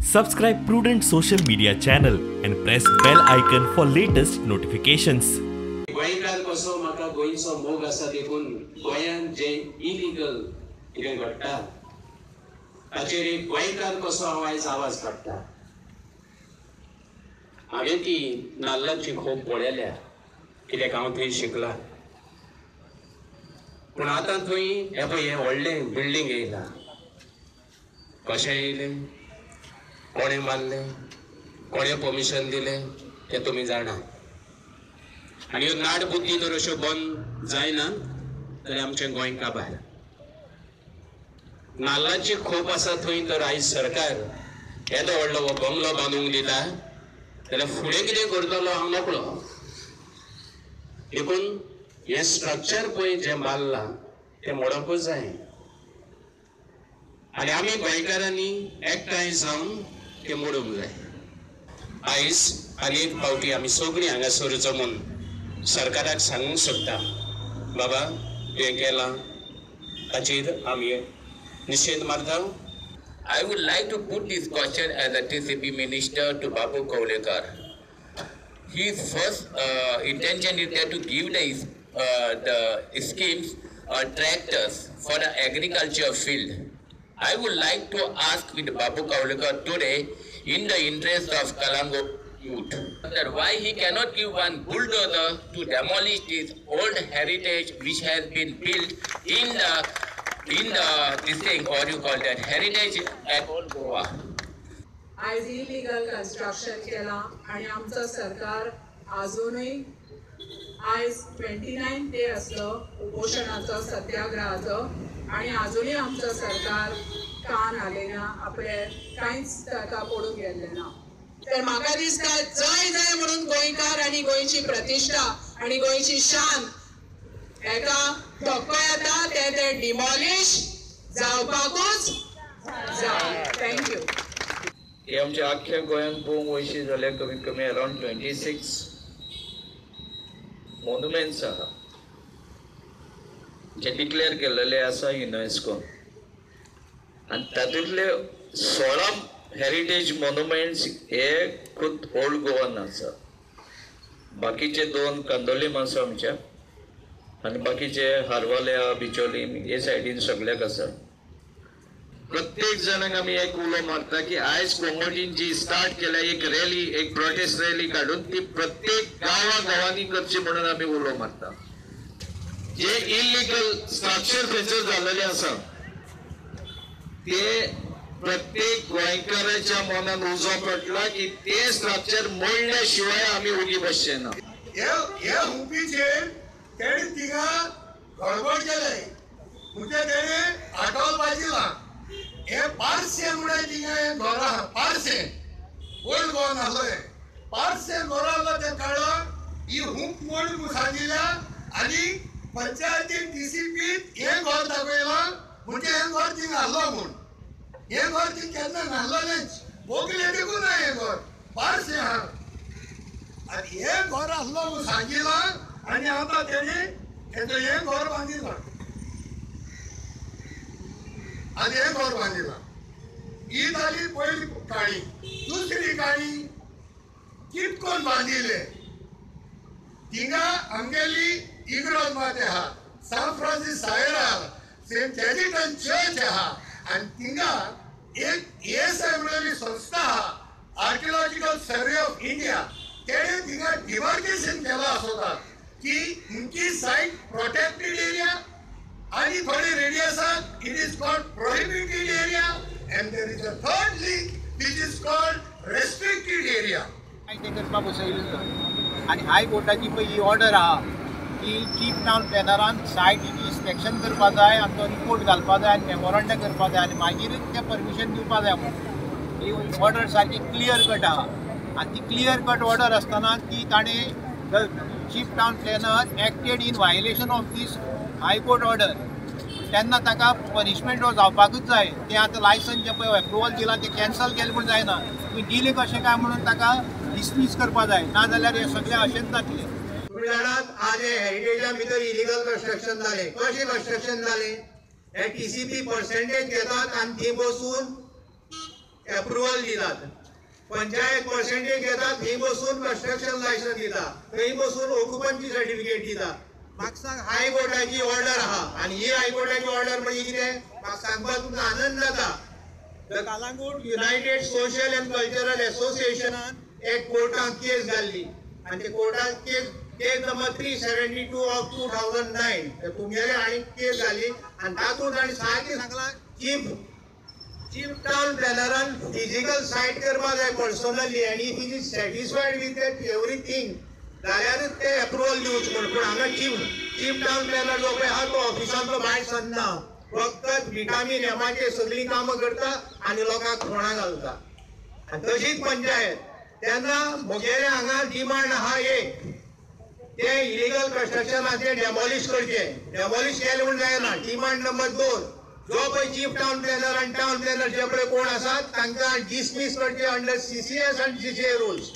Subscribe Prudent Social Media channel and press bell icon for latest notifications. गोंयकार कसो म्हाका गोंयचो मोग आसा देखून गोंयांत जें इलिगल कितें घडटा ताचेर एक गोंयकार कसो हांव आयज आवाज काडटा. हांवें ती नाल्लाची खोप पळयल्या कित्याक हांव थंय शिकला. पूण आतां थंय हें पळय हें व्हडलें बिल्डींग येयलां. कशें येयलें, कोणें मारलें, कोणें परमिशन दिलें तें तुमी जाणा. आनी ह्यो नाड बुद्दी जर अश्यो बंद जायना जाल्यार आमचें गोंय काबार. नाल्लाची खोप आसा थंय तर आयज सरकार येदो व्हडलो हो बंगलो बांदूंक दिता जाल्यार फुडें कितें करतलो हांव नकळो. देखून हें स्ट्रक्चर पळय जें बांदलां तें मोडपूच जाय आनी आमी गोंयकारांनी एकठांय जावन तें मोडूंक जाय. आयज आनी एक फावटी आमी सगळीं हांगासर जमून सरकाराक सांगूंक सोदता, बाबा तुवें केलां ताचेर आमी निशेध मारता. I would like to put this question as a TCP minister to Babu Kavlekar. His first intention is there to give the schemes or tractors for the agriculture field. I would like to ask with Babu Kavlekar today, in the interest of Kalango youth, that why he cannot give one bulldozer to demolish this old heritage which has been built in the this thing, or you call that heritage at Old Goa. आयज illegal construction केलां आनी आमचो सरकार आजुनूय आयज 29 day आसलो उपोशणाचो, सत्याग्रहाचो, आनी आजुनूय आमचो सरकार कान हालयना, आपले कांयच ताका पडूंक गेल्लें ना. तर म्हाका दिसता जंय जंय म्हणून गोंयकार आनी गोंयची प्रतिश्ठा आनी गोंयची शान एका धक्को येता ते ते डिमॉलिश जावपाकूच जाय. Thank you. हे आमच्या आख्ख्या गोंयांत पळोवंक वयशी जाल्यार कमीत कमी अरावंड 26 मोन्युमेंट्स आहा जे डिक्लेअर केलेले आसा युनेस्कोन, आनी तातूंतले 16 हेरिटेज मोन्युमेंट्स हे खुद ओल्ड गोवान आसा. बाकीचे 2 कांदोलीम आसा आमच्या आनी बाकीचे हरवाल्या, बिचोलीम हे सायडीन सगळ्याक आसा. प्रत्येक जाणांक आमी एक उलो मारता की आयज कोंगोटीन जी स्टार्ट केल्या एक रॅली, एक प्रोटेस्ट रॅली काडून ती प्रत्येक गांवा गांवांनी करची म्हणून आमी उलो मारता. जे इलिगल स्ट्रक्चर थंयसर जाल्लेले आसा ते प्रत्येक गोंयकाराच्या मनान उजो पडला की ते स्ट्रक्चर मोडल्या शिवाय आमी ओगी बसचे ना. हे हुपीचेर तेणे तिगा गडबड केले म्हणजे तेणे आटोल बाजिला. हे पार्से म्हणून तिगा हें घर आहा, पार्से ओल्ड गोवा नासलो, हें पार्से घर आसलो तें काडला, ही हुप मोड म्हूण सांगिल्ल्या आनी पंचायतीन टीसीपीत हें घर दाखयलां म्हणजे हें घर थिंग आसलो म्हूण. हें घर थिंग केन्ना नासलेंच, बोगले देखून ना हें घर पार्से आहा आनी हें घर आसलो म्हूण सांगिलां आनी आतां तेणी तेचो हें घर बांदिलां आनी हें घर बांदिलां. ही जाली पयली काणी. दुसरी काणी कितकोन बांदिले थिंगा आमगेली इग्रोज माते आहा, सान फ्रांसीस सायर आहा, सेंट जेजिटन चर्च आहा आनी थिंगा एक एएसआय म्हणलेली संस्था आहा, आर्किओलॉजिकल सर्वे ऑफ इंडिया, तेणे थिंगा डिमार्केशन केलां आसता की उमची सायट प्रोटेक्टेड एरिया आनी थोडे रेडियसाक it is called prohibited area and there is a third link which is called restricted area. ते करपाक बसयलें आनी हायकोर्टाची पळय ही ऑर्डर आहा की चीफ टावन प्लॅनरान सायटीची इन्स्पेक्शन करपा जाय आनी तो रिपोर्ट घालपा जाय आनी मेमोरंडम करपा जाय आनी मागीरच तें परमिशन दिवपा जाय म्हणून. ही ऑर्डर सारकी क्लियर कट आहा आनी ती क्लियर कट ऑर्डर आसतना ती ताणें the chief town planner acted in violation of this high court order. तेन्ना ताका पनिशमेंट हो जावपाकूच जाय. तें आतां लायसन्स जें पळय एप्रुवल दिलां तें कॅन्सल केलें म्हूण जायना, तुवें दिलें कशें काय म्हणून ताका डिसमीस करपा जाय, नाजाल्यार हें सगळें अशेंच जातलें. तुमी जाणात आज हे हेरिटेजा भितर इलिगल कन्स्ट्रक्शन जालें. कशें कन्स्ट्रक्शन जालें? हे टीसीपी पर्सेंटेज घेतात आनी थंय बसून एप्रुवल दितात. पंचायत पर्सेंटेज घेतात, थंय बसून कन्स्ट्रक्शन लायसन्स दिता, थंय बसून ऑक्युपन्सी सर्टिफिकेट दिता. म्हाका सांग, हायकोर्टाची ऑर्डर आहा आनी ही हायकोर्टाची ऑर्डर म्हणजे कितें म्हाका सांगपाक तुमकां आनंद जाता. The Calangute United Social and Cultural एसोसिएशनान एक कोर्टात केस घाल्ली आनी ते कोर्टात case number 372 of 2009 तुमगेले हांणी केस घाली आनी तातूंत तांणी सारकें सांगलां, चीफ टावन प्लॅनरान फिजिकल सायट करपाक जाय पर्सनली आनी if is satisfied with that everything जाल्यारच ते एप्रुवल दिवचें म्हूण. पूण हांगा चीफ टावन प्लॅनर जो पळय आहा तो ऑफिसांतलो भायर सरना, फक्त विटामीन एमाचे सगळीं कामां करता आनी लोकांक फोणां घालता. आनी तशीच पंचायत. तेन्ना म्हगेले हांगा डिमांड आहा एक, ते इलिगल कन्स्ट्रक्शनाचे डेमॉलिश करचें. डेमॉलिश केलें म्हूण जायना. डिमांड नंबर 2, जो पळय चीफ टावन प्लॅनर आनी टावन प्लॅनर जे पळय कोण आसात तांकां डिसमीस करचे अंडर CCS आनी CCA rules.